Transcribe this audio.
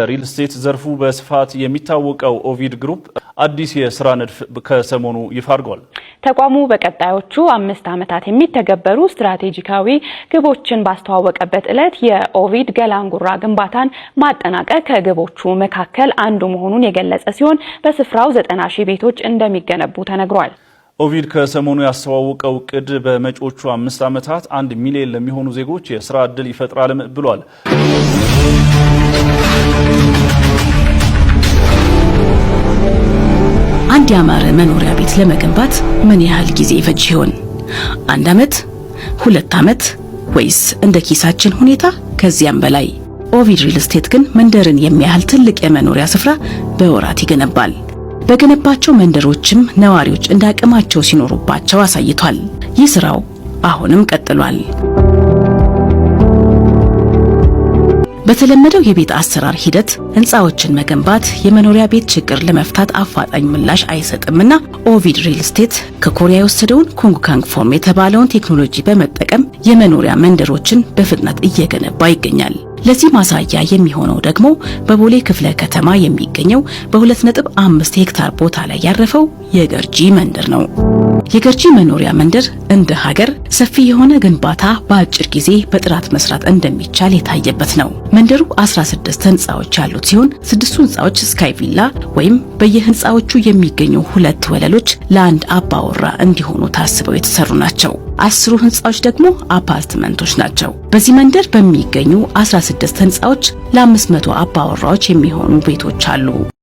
በሪል ስቴት ዘርፉ በስፋት የሚታወቀው ኦቪድ ግሩፕ አዲስ የስራ ንድፍ ከሰሞኑ ይፋ አድርጓል። ተቋሙ በቀጣዮቹ 5 ዓመታት የሚተገበሩ ስትራቴጂካዊ ግቦችን ባስተዋወቀበት ዕለት የኦቪድ ገላንጉራ ግንባታን ማጠናቀቅ ከግቦቹ መካከል አንዱ መሆኑን የገለጸ ሲሆን በስፍራው 90,000 ቤቶች እንደሚገነቡ ተነግሯል። ኦቪድ ከሰሞኑ ያስተዋወቀው እቅድ በመጪዎቹ 5 ዓመታት 1 ሚሊዮን ለሚሆኑ ዜጎች የስራ ዕድል ይፈጥራልም ብሏል። አንድ ያማረ መኖሪያ ቤት ለመገንባት ምን ያህል ጊዜ ይፈጅ ይሆን? አንድ ዓመት? 2 ዓመት? ወይስ እንደ ኪሳችን ሁኔታ ከዚያም በላይ? ኦቪድ ሪል ስቴት ግን መንደርን የሚያህል ትልቅ የመኖሪያ ስፍራ በወራት ይገነባል። በገነባቸው መንደሮችም ነዋሪዎች እንደ አቅማቸው ሲኖሩባቸው አሳይቷል። ይህ ስራው አሁንም ቀጥሏል። በተለመደው የቤት አሰራር ሂደት ህንፃዎችን መገንባት የመኖሪያ ቤት ችግር ለመፍታት አፋጣኝ ምላሽ አይሰጥምና ኦቪድ ሪል ስቴት ከኮሪያ የወሰደውን ኮንግካንግ ፎርም የተባለውን ቴክኖሎጂ በመጠቀም የመኖሪያ መንደሮችን በፍጥነት እየገነባ ይገኛል። ለዚህ ማሳያ የሚሆነው ደግሞ በቦሌ ክፍለ ከተማ የሚገኘው በ2.5 ሄክታር ቦታ ላይ ያረፈው የገርጂ መንደር ነው። የገርጂ መኖሪያ መንደር እንደ ሀገር ሰፊ የሆነ ግንባታ በአጭር ጊዜ በጥራት መስራት እንደሚቻል የታየበት ነው። መንደሩ 16 ህንፃዎች ያሉት ሲሆን ስድስቱ ህንፃዎች sky villa ወይም በየህንፃዎቹ የሚገኙ ሁለት ወለሎች ለአንድ አባወራ እንዲሆኑ ታስበው የተሰሩ ናቸው። 10ሩ ህንፃዎች ደግሞ አፓርትመንቶች ናቸው። በዚህ መንደር በሚገኙ 16 ህንፃዎች ለ500 አባወራዎች የሚሆኑ ቤቶች አሉ።